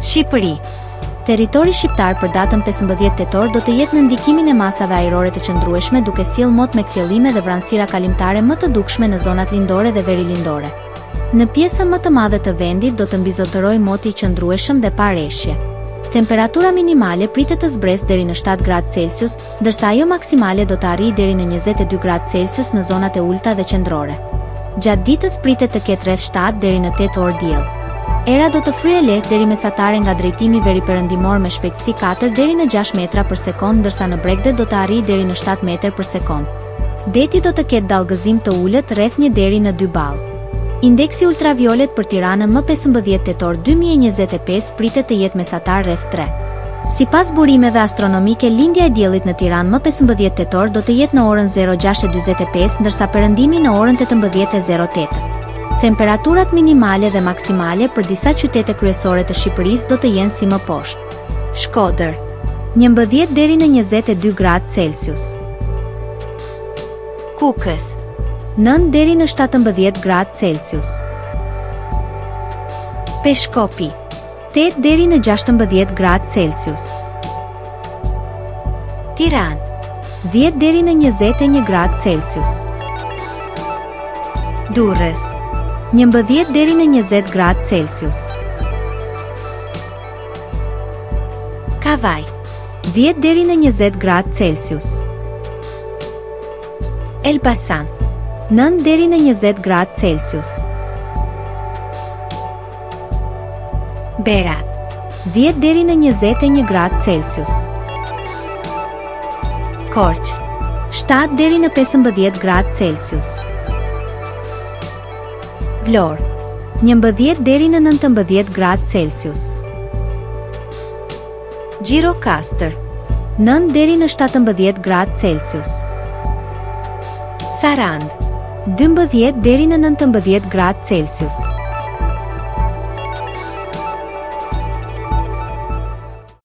Shqipëri. Territori shqiptar për datën 15 tetor do të jetë në ndikimin e masave ajrore të qëndrueshme duke sjellë mot me kthjellime dhe vranësira kalimtare më të dukshme në zonat lindore dhe verilindore. Në pjesën më të madhe të vendit do të mbizotërojë moti i qëndrueshëm dhe pa reshje. Temperatura minimale pritet të zbresë deri në 7 gradë Celsius, ndërsa ajo maksimale do të arrijë deri në 22 gradë Celsius në zonat e ulëta dhe qendrore. Gjatë ditës pritet të ketë rreth 7 deri në 8 orë diell. Era do të fryjë lehtë deri mesatare nga drejtimi veriperëndimor me shpejtësi 4 deri në 6 metra për sekondë ndërsa në bregdet do të arrijë deri në 7 meter për sekondë. Deti do të ketë dallgëzim të ulët rreth 1 deri në 2 ballë. Indeksi ultraviolet për Tiranën më 15 tetor 2025 pritet të jetë mesatar rreth 3. Sipas burimeve astronomike lindja e diellit në Tiranë më 15 tetor do të jetë në orën 06:45 ndërsa perëndimi në orën 18:08. Temperaturat minimale dhe maksimale për disa qytete kryesore të Shqipërisë do të jenë si më poshtë. Shkodër, 11 deri në 22 gradë Celsius. Kukës, 9 deri në 17 gradë Celsius. Peshkopi, 8 deri në 16 gradë Celsius. Tiranë, 10 deri në 21 gradë Celsius. Durrës, 11 deri në 20 gradë Celsius. Kavajë, 10 deri në 20 gradë Celsius. Elbasan, 9 deri në 20 gradë Celsius. Berat, 10 deri në 21 gradë Celsius. Korçë, 7 deri në 15 gradë Celsius. Vlorë, 11 deri në 19 gradë Celsius. Gjirokastër, 9 deri në 17 gradë Celsius. Sarandë, 12 deri në 19 gradë Celsius.